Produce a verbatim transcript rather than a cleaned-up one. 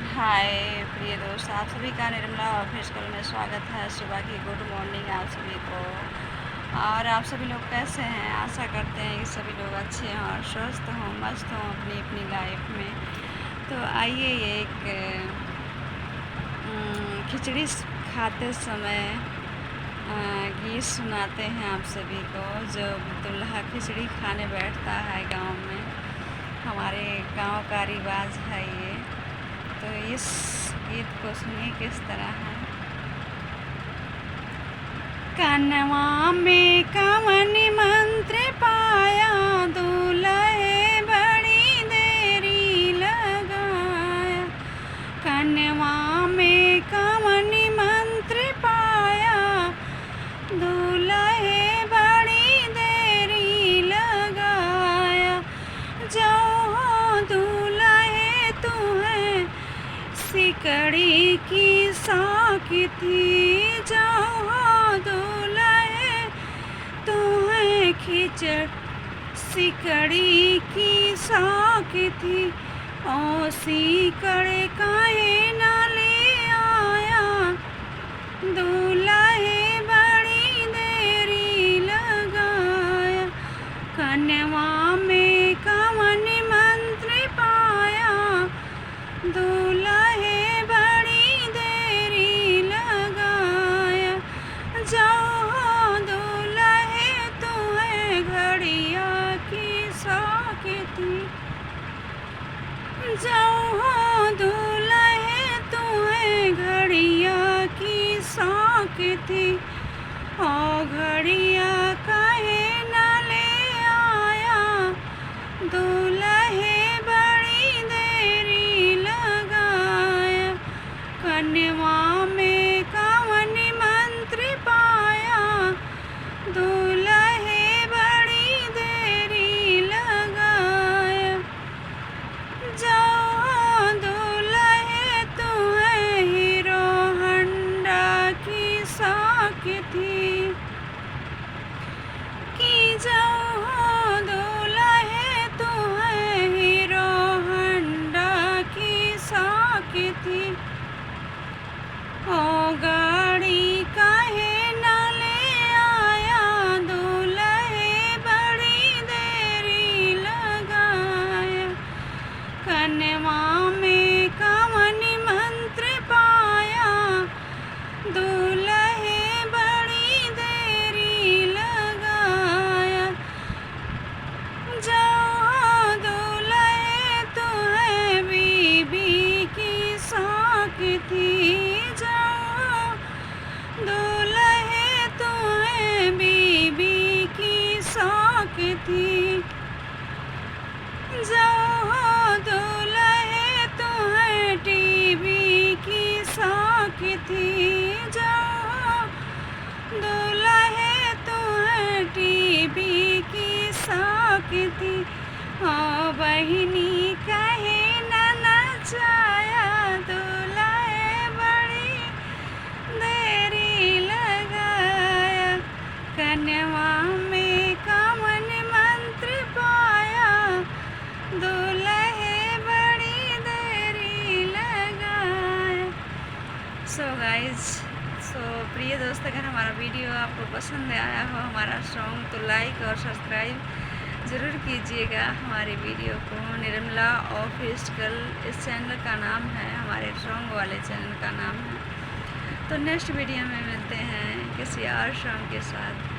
हाय प्रिय दोस्त, आप सभी का निर्मला ऑफिशियल में स्वागत है। सुबह की गुड मॉर्निंग आप सभी को। और आप सभी लोग कैसे हैं? आशा करते हैं कि सभी लोग अच्छे हों और स्वस्थ हों, मस्त हों अपनी अपनी लाइफ में। तो आइए, ये एक, उम, खिचड़ी स-, खाते समय, अ, गीत सुनाते हैं आप सभी को। जो दूल्हा खिचड़ी खाने बैठता है गाँव में, हमारे गाँव का रिवाज है ये। तो इस गीत को सुनिए किस तरह है। कनवा में कवन मंत्र पाया, दूल्हे बड़ी देरी लगाया। कनवा में कवन मंत्र पाया, दूल्हे बड़ी देरी लगाया। जाओ दूल्हे तुहें सिकड़ी की साकती, जाओ दूल्हे तुहें खिचड़ सिकड़ी की साकती। ओ सिकड़ काहे ना ले आया, दूल्हे बड़ी देरी लगाया। कनवा में कवन मंत्र पाया, दूल्हे बड़ी देरी लगाया। जाओ दूल्हे तुहें घड़िया की साकती, जाओ दूल्हे तुहें घड़िया की साकती। ओ घड़िया काहे ना ले आया, दूल्हे बड़ी देरी लगाया। कनवा में कवन मंत्र पाया, दूल्हे बड़ी देरी लगाया। जाओ दूल्हे तुहें हीरो होंडा की साकती, कि जाओ दूल्हे तुहें हीरो होंडा की साकती। ओ गाड़ी काहे ना ले आया, दूल्हे बड़ी देरी लगाया। कनवा में कवन मंत्र पाया, दूल्हे बड़ी देरी लगाया। जाओ दूल्हे तुहें बीबी की साकती, जाओ दूल्हे तुहें बीबी की साकती। जाओ दूल्हे तुहें टीवी की साकती, जाओ दूल्हे तुहें टीवी की साकती। ओ बहिनी काहे ना नचाया, दूल्हे बड़ी देरी लगाया। कनवा में कवन मंत्र पाया, दूल्हे बड़ी देरी लगाया। So guys, so प्रिय दोस्त, अगर हमारा वीडियो आपको पसंद आया हो, हमारा सॉन्ग, तो लाइक और सब्सक्राइब ज़रूर कीजिएगा हमारे वीडियो को। निर्मला ऑफिशियल इस चैनल का नाम है, हमारे सॉन्ग वाले चैनल का नाम है। तो नेक्स्ट वीडियो में मिलते हैं किसी और सॉन्ग के साथ।